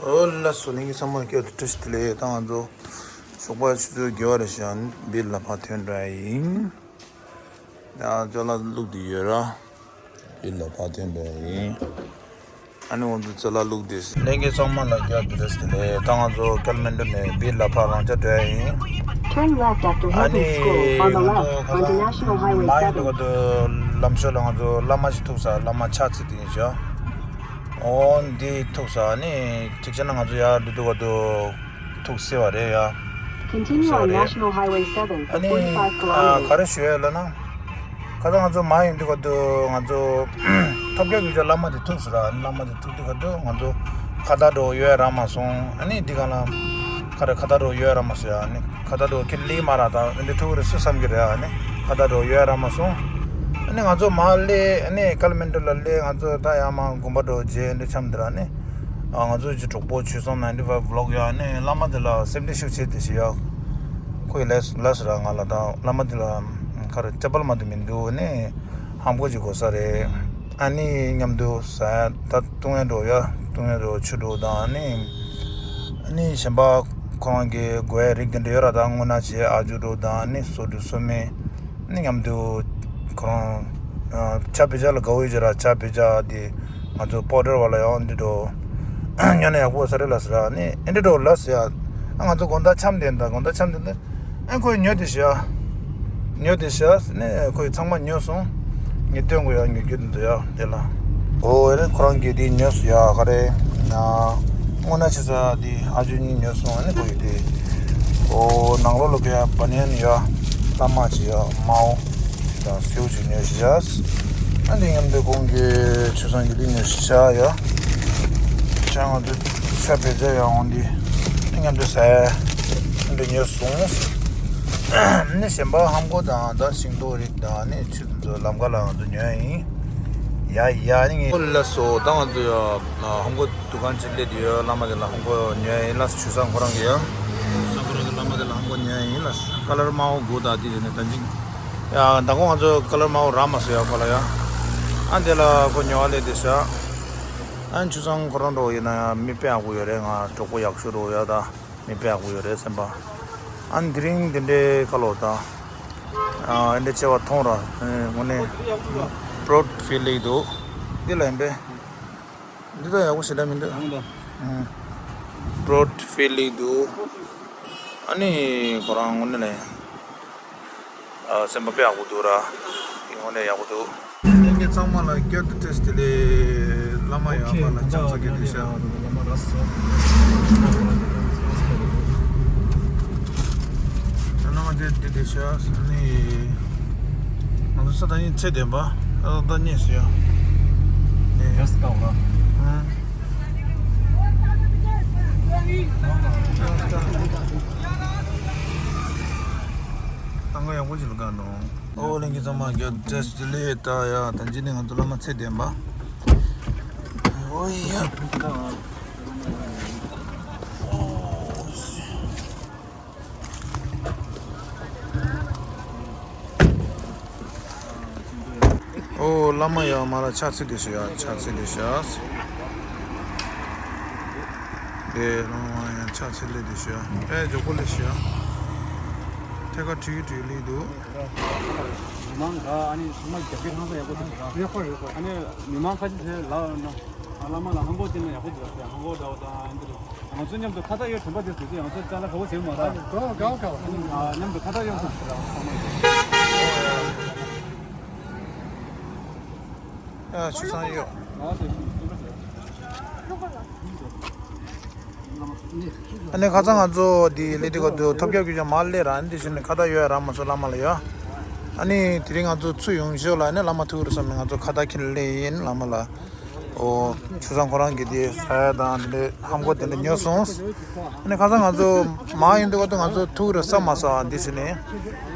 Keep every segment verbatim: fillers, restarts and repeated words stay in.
ཨོ་ལགས་སོ། ལྷན་རྒྱས་ཚང་མ་སྐྱབས་སུ་བཀྲ་ཤིས་བདེ་ལེགས། ད་ང་ཚོ་ཞོགས་པ་ཆུ་ཚོད་བརྒྱད་པ་རེད་ཤག་བིར་ལ་ཕར་ཐོན་འགྲོ་ཡ་ཡིན། ཡང་ཅ་ལག་བླུགས་བསྡད་ཡོད་ར། བིར་ལ་ཕར་ཐོན་འགྲོ་ཡ་ཡིན། ཨ་ནི་ང་ཚོ་ཅ་ལག་བླུགས་བསྡད། ལྷན་རྒྱས་ཚང་མ་ལ་སྐྱབས་སུ་བཀྲ་ཤིས་བདེ་ལེགས། ད་ང་ཚོ་ཀ་ཐ་མན་ཌུ་ནས་བིར་ལ་ཕར་རང་འཇགས་འགྲོ་ཡ་ཡིན། Turn left after ཨ་Hilton ནི་School on the ང་left ཚོ་ག་onto ལ་National Highway མ་ཡིན་འདུག་seven. ག་འདུག་ལམ་ཞོར་ལ་ང་ཚོ་བླ་མ་ཞིག་ཐུག་ས། བླ་མ་ཕྱག་འཚལ་བསྡད་ཡིན་ཤག་འོ་འདི་ཐུག་ས། ཨ་ནི་གཅིག་བྱས་ན་ང་ཚོ་ཡར་འགྲོ་དུས་སྐབས་སུ་ཐུག་སྲིད་པ་རེད་ཡ། Continue ཐུག་སྲིད་པ་on རེད། National Highway seven for ཨ་ནི་forty-five ཨ་ག་kilometers. རེ་ཞུ་ཡ་ལབ་ན། ཁ་སང་ང་ཚོ་མར་ཡོང་དུས་སྐབས་སུ་ང་ཚོ་ཐོབ་སྐྱབས་ཀྱི་བླ་མ་དེ་ཐུག་སོང་ར། བླ་མ་དེ་ཐུག་དུས་སྐབས་སུ་ང་ཚོ་ཁ་བརྡ་འདྲ་བོ་ཡོད་ར་མ་སོང་། ཨ་ནི་འདི་ག་ལ་ཁ་རེ་ཁ་བརྡ་འདྲ་བོ་ཡོད་ར་མ་སོང་ཡ། ཨ་ནི་ཁ་བརྡ་འདྲ་བོ་ཁྱེད་ལེགས་མ་ར། ད་འདི་ཐུག་རེ་སུ་བསམ་གི་རེད། ཨ་ནི་ཁ་བརྡ་འདྲ་བོ་ཡོད་ར་མ་སོང་། ཨ་ནི་ང་ཚོ་མར་སླེབས། ཨ་ནི་ཀ་ཐ་མན་ཌུ་ལ་སླེབས། ང་ཚོ་ད་ཡར་མར་དགོན་པ་འདྲ་བོ་མཇལ། འདི་འཆམ་འདི་ར། ཨ་ནི་ཨ་ང་ཚོ་གི་གྲོགས་པོ་ཆོས་བཟང་ནའིན་ཊི་ཕའིབ་བི་ལོག་ཡ། ཨ་ནི་བླ་མ་དེ་ལ་སེམས་ཁྲལ་ཤུགས་ཆེ་དེ་ཞིག་ཡ། ཁོས་ལབ་ལབ་སོང་ར་ང་ལ། ད་བླ་མ་དེ་ལ་ཁ་རེ་ཅ་པལ་མ་དེ་མི་འདུག་ཨ་ནི་ཧམ་གོ་ཅིག་དགོས་ས་རེད། ཨ་ནི་མཉམ་དུ་ཟ་ཡ་ད་བཏུང་ཡ་འདྲ་བོ་ཡ། བཏུང་ཡ་འདྲ་བོ་ཆུ་འདྲ་བོ་དང་། ཨ་ནི་ཨ་ནི་གཞན་པ་ཁོ་རང་གི་དགོས་ཡ་རིགས་དེ་འདྲ་ཡོད་ར། ད་སྔོ་ནག་ཅིག་ཨ་ཇུ་འདྲ་བོ་དང་། ཨ་ནི་སོ་འབྲུ་སོ་སྨན། ཨ་ནི་མཉམ་དུ་ཁོ་རང་ཨ་ཇ་བི་ཇ་ལ་དགའ་བོ་ཡོད་ཀྱི་ར། ཇ་བི་ཇ་དེ་ང་ཚོ་པའོ་ཌར་བ་ལ་ཡང་འདི་འདྲ་བོ་ཉོ་ན་ཡག་པོ་ས་རེད་ལབ་སོང་ར། ཨ་ནི་ཨེ་འདྲ་འདྲ་བོ་ལབ་སོང་ཡ། ཨ་ང་ཚོ་དགོང་དག་འཆམ་དེ་འདྲ། དགོང་དག་འཆམ་དེ་འདྲ། ཨ་ཁོས་ཉོས་དེ་ཤག་ཉོས་དེ་ཤག་ནས་ཁོས་ཚང་མ་ཉོས་སོང་། ངས་སྟོན་དགོས་ཡ་ཉོ་རྒྱུ་འདུག་ཡ་དེ་ལ། ཨོ་ཨེ་རེད། ཁོ་རང་གིས་དེ་ཉོས་སོང་ཡ། ག་རེ་ན་སྔོ་ནག་ཆེ་ས་དེ་ཨ་ཇུ་གཉིས་ཉོས་སོང་། ཨ་ནི་ཁོ་ཡིས་དེ་ཨོ་ནང་ལོགས་ལ་ཁོ་ཡ་བ་ནན་ཡ། ལ་མ་ཅིག་ཡ། མའོ་དང་སེའུ་ཅིག་ཉོས་ཤག་ཨ་འདི་མཉམ་དུ་ཁོང་གི་ཆོས་བཟང་གིས་དེ་ཉོས་ཤག་ཡ། ཅང་ང་ཚོ་ཆ་བེ་ཇ་ཡང་འོང་དེ་མཉམ་དུ་ཟ་ཡ་འདི་ཉོས་སོང་། ནི་གཞན་པ་ཧམ་གོ་དང་ད་ཤིང་ཏོག་རིགས་དང་ནི་ཆུ་དེ་ཚོ་ལམ་ཁ་ལ་ང་ཚོ་ཉོ་ཡ་ཡིན། ཡ་ཡ་ནི་ངས་ལ་སོ། ད་ང་ཚོ་ཡ་ཧམ་གོ་འདུ་ཁང་ཅིག་སླེབས་དུས་ཡ་བླ་མ་དེ་ལ་ཧམ་གོ་ཉོ་ཡ་ཡིན་ལ། ཆོས་བཟང་ཁོ་རང་གི་ཡ། ཆོས་བཟང་ཁོ་རང་གི་བླ་མ་དེ་ལ་ཧམ་གོ་ཉོ་ཡ་ཡིན་ལ། ཀ་ལར་དམར་པོ་དགུ་དང་དེ་ནི་ད་ཅིག་ཡ་ད་ཁོ་ང་ཚོ་ཀ་ལར་དམར་པོ་རག་མ་སོང་ཡ་ཁོ་ལ་ཡ། ཨ་འདི་ལ་ཁོ་ཉོ་བ་སླེབས་དེ་ཤག་ཨ་ཆོས་བཟང་ཁོ་རང་འགྲོ་ཡིན་ན་ཡང་མི་དཔེ་ཡག་པོ་ཡོད་རེད། ང་གྲོགས་པོ་ཡག་ཤོས་འགྲོ་ཡ་ད། མི་དཔེ་ཡག་པོ་ཡོད་རེད་སེམས་པ། ཨ་ནི་དེ་རིང་འདི་འདྲའི་ཁ་ལོ་ད། ཨ་འདི་འདྲ་བྱས་པ་མཐོང་ར། ཨེ་དངོས་གནས་པྲོའུཌ་ཕིལ་ལིང་འདུག་འདི་ལ་ཡིན་པས། འདི་ད་ཡག་པོ་ཞེ་དྲག་མི་འདུག་ཨ་པྲོའུཌ་ཕིལ་ལིང་འདུག་ཨ་ནི་ཁོ་རང་དངོས་གནས་ལ་ཡིན། ཨ་སེམས་པ་དཔེ་ཡག་པོ་འདུག་ར། དངོས་གནས་ཡག་པོ་འདུག་ལྷན་རྒྱས་ཚང་མ་ལ་བསྐྱར་དུ་བཀྲ་ཤིས་བདེ་ལེགས། བླ་མ་ཡང་བླ་མ་ལ་ཕྱག་འཚལ་གྱི་འདུག་ཤག་བླ་མ་དེ་འདི་འདུག་ཤག་ནི་ང་ཚོ་ས་ད་ཡིན་ཚེ་བདེན་པ། ཨ་ད་གཉིས་སུ་ཡ། ཨེ། ཡ་སི་ཀ་བ། ཨ། ཏང་ག་ཡག་པོ་ཞིག་ལ་བཀག་འདུག་ཨོ་ལྷན་རྒྱས་ཚང་མ་བསྐྱར་དུ་བཀྲ་ཤིས་བདེ་ལེགས། ད་ཡ་ད་ཅི་ནི་ང་ཚོ་བླ་མ་ཚེ་བདེན་པ། ཨོ་ཡ། ཨོ་ཤི། ཨོ་བླ་མ་ཡ་མ་ལ་ཕྱག་འཚལ་བསྡད་ཤག་ཡ། ཕྱག་འཚལ་བསྡད་ཤག་དེ་བླ་མ་ཡ་ཕྱག་འཚལ་ལེ་བསྡད་ཤག་ཡ། ཨེ་མགྱོགས་པོ་ལེ་ཤག་ཡ། ཐད་ཀར་བྲིས་བྲིས་ལེ་འདུག་མི་མང་ག་ཨ་ནི་ཚང་མ་རྒྱབ་སྐྱོར་གནང་ས་ཡག་པོ་འདུག་ཡག་པོ་ཡོད་པ་རེད། ཨ་ནི་མི་མང་ཁ་ཅིག་དེ་ལ་ན་ཨ་བླ་མ་ལ་ཧམ་གོ་བསྟན་ན་ཡག་པོ་འདུག་ཟེར། ཧམ་གོ་འདྲ་བོ་དང་འདི་རེད། ང་ཚོ་མཉམ་དུ་ཁ་བརྡ་ཡོད་དྲན་པ་དེ་ཟེར་གྱི། ང་ཚོ་ཅ་ལག་ག་བོ་ཟེར་མ་རེད། གོ་གོ་གོ་ཨ་མཉམ་དུ་ཁ་བརྡ་ཡོད་ཟེར་ཟེར་བ་ཚང་མ་ཡོད། ཨ་ཆུ་སང་ཡོད། ཨ་ནི་ཁ་སང་ང་ཚོ་འདི་ལི་ཏི་ག་དུ་ཐོབ་རྒྱག་རྒྱུ་ཅང་མ་ལས་ར། འདི་བཞིན་ཁ་བརྡ་ཡོད་ར་མ་སོ་བླ་མ་ལ་ཡོད། ཨ་ནི་དེ་རིང་ང་ཚོ་ཚུར་ཡོང་ཞོར་ལ་ཨ་ནི་བླ་མ་ཐུག་རུ་བསམ་ནས་ང་ཚོ་ཁ་བརྡ་ཁྱེར་ལེ་ཡིན་བླ་མ་ལ། ཨོ། ཆུ་སྲང་ཁོ་རང་གི་དེ་ཟ་ཡ་དང་དེ་འདྲའི་ཧམ་གོ་དེ་འདྲ་ཉོས་སོང་། ཨ་ནི་ཁ་སང་ང་ཚོ་མར་ཡིན་དུས་ག་དུས་ང་ཚོ་ཐུག་རེད་བསམ་མ་སོང་། འདི་ཕྱིན་ནས་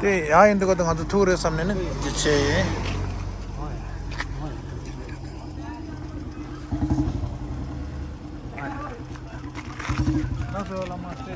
དེ་ཡར་ཡིན་དུས་ག་དུས་ང་ཚོ་ཐུག་རེད་བསམ་ནས་ནི་འདི་བྱས་ཡིན། ད་སོ་བླ་མ་རྩེ།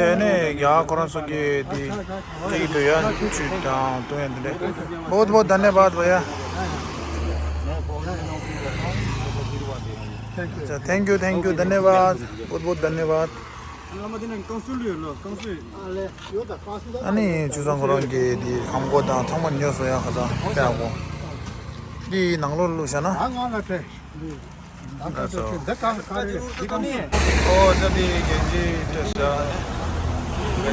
དེ་ནས་ཡ་ཁོ་རང་ཚོ་གི་དེ་དེ་གི་དུ་ཡ་ཆུ་དང་དུང་ཡ་དེ་འདྲ། बहुत बहुत धन्यवाद भैया। अच्छा, thank you, thank you, धन्यवाद, बहुत बहुत धन्यवाद। ཨ་ནི་ཆུ་ཚང་ཁོ་རང་གི་དེ་ཨམ་གོ་དང་ཚང་མ་ཉོས་སོང་ཡ། ཁ་ཚང་དཔེ་ཡག་པོ། འདི་ནང་ལོགས་བླུགས་བཞག་ན། ཨ་ང་ལ་སྤྲད། འདི་གང་ཟེར། འདི་གང་ཟེར། འདི་གང་ཟེར། ཨོ་ད་འདི་གན་ཇི་སྤྲད་བཞག་ནས།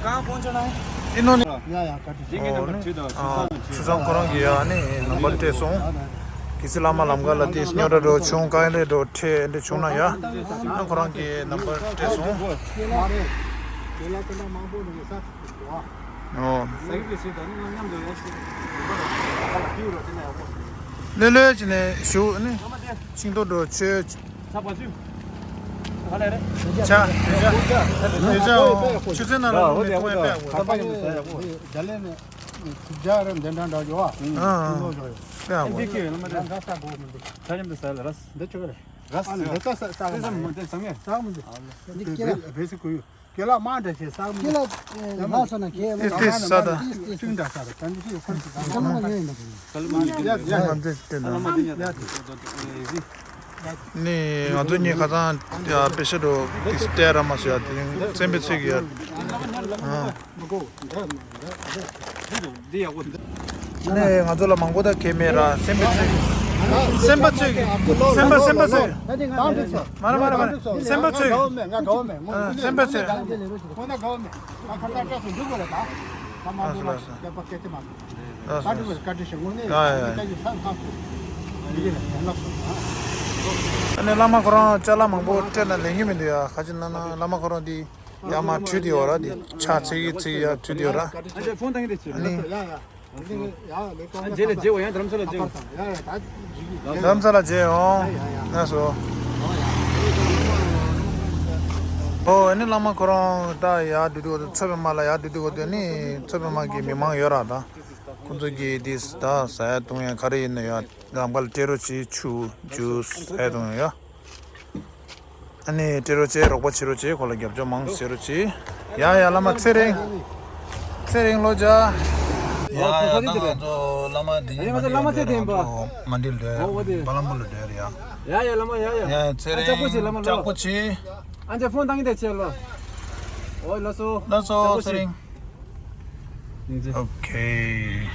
གན་ཇི། ཨིན་ནོ་ནི། ཨོ་ནི། ཨ་ཆུ་ཚང་ཁོ་རང་གི་ཡ་ནི་ནམ་བར་སྤྲད་སོང་། གལ་སྲིད་བླ་མ་ལམ་ཁ་ལ་དེ་རྙོག་དྲ་འགྲོ་བྱུང་། དཀའ་ལས་འགྲོ་འཕྲད་འདྲ་བྱུང་ན་ཡ། ཨ་ཁོ་རང་གི་ནམ་བར་སྤྲད་སོང་། ཨོ། ལེ་ལོས་བྱས་ནས་ཞུ་ནི། ཤིང་ཏོག་འགྲོ་ཆོས། ཆ། དེ་ཆ། དེ་ཆ། ཆུ་ཚན་ནང་ལ་ལུག་མི་ཐུང་བའི་དཔེ་ཡག་པོ། ཨ་ཨ། དཔེ་ཡག་པོ། འདི་ཁྱེད་ལ་མ་འདྲ་བྱས་ས་མི་འདུག་ཁྱེད་ལ་མ་འདྲ་བྱས་ས་མི་འདུག་ཁྱེད་ལ་ཨེ་ལ་སོ་ན་ཁྱེད་ཏིས་ཏིས་ས་ད། ཁྱེད་ལ་མ་ཉོས་ཡིན་པ། ང་ཚོ་གཉིས་ཁ་སང་དཔེ་ཤ་འགྲོ་ཏིས་སྟེ་ར་མ་སོ་ཡ། དེ་རིང་བཙན་པོའི་ཚིག་ཡ། ཨ། འདི་ཡག་པོ་འདུག་ནས་ང་ཚོ་ལ་མང་པོ་ད་གས་མེད་ར། སེམས་པ་ཚོས། སེམས་པ་ཚོས། སེམས་པ་སེམས་པ་ཚོས། མ་རེད་མ་རེད་མ་རེད། སེམས་པ་ཚོས། ཨ་སེམས་པ་ཚོས། ཨ་ལགས་སོ། ཨ་ནི་བླ་མ་ཁོ་རང་ཅ་ལག་མང་པོ་སྤྲད་ན་ལེན་གྱི་མི་འདུག་ཡ། ག་ཅི་ན་ན་བླ་མ་ཁོ་རང་འདི་ཡ་མ་ཁྲུས་དེ་ཡོད་ར། འདི་ཕྱག་འཚལ་གྱི་ཚིག་ཡ་ཁྲུས་དེ་ཡོད་ར། ཨ་ནི། རྗེས་ལ་རྗེས་འོ་ཡང་དྷ་རམ་ས་ལ་རྗེས་འོ། དྷ་རམ་ས་ལ་རྗེས་འོ། ལགས་སོ། ཨོ་ཨ་ནི་བླ་མ་ཁོ་རང་ད་ཡར་འགྲོ་དུས་ཚོ་པདྨ་ལ་ཡར་འགྲོ་དུས་ཨ་ནི་ཚོ་པདྨ་གི་མི་མང་ཡོད་ར། ད་ཁོང་ཚོ་གི་དེ་ད་ཟ་ཡ་བཏུང་ཡ་ག་རེ་ཡིན་ན་ཡ། ལམ་ཁ་ལ་སྤྲད་རོགས་བྱེད། ཆུ་ཇུས་ཟ་ཡ་བཏུང་ཡ། ཨ་ནི་སྤྲད་རོགས་བྱེད། རོགས་པ་བྱེད་རོགས་བྱེད། ཁོ་ལ་རྒྱབ་སྐྱོར་མང་བྱེད་རོགས་བྱེད། ཡ་ཡ་བླ་མ་ཚེ་རིང་། ཚེ་རིང་ལོ་བརྒྱ། ཡ་ཡ། ད་ང་ཚོ་བླ་མ་འདི་ཨ་ཡ། ང་ཚོ་བླ་མ་ཚེ་བརྟན་པ། མ་འདི་ལ་འགྲོ། ཨོ་ཨོ་དེ། བ་ལམ་པོ་ལ་འགྲོ་རེད་ཡ། ཡ་ཡ། བླ་མ། ཡ་ཡ། ཡ་ཚེ་རིང་། ལྕགས་པོ་ཆེ། བླ་མ་ལོ། ལྕགས་པོ་ཆེ། ཨ་ཅག་ཕོན་བཏང་གི་དེ་ཆེ་ལོ། ཨོ་ལགས་སོ། ལགས་སོ། ལྕགས་པོ་ཆེ། ཚེ་རིང་། ཨོ་ཁེ།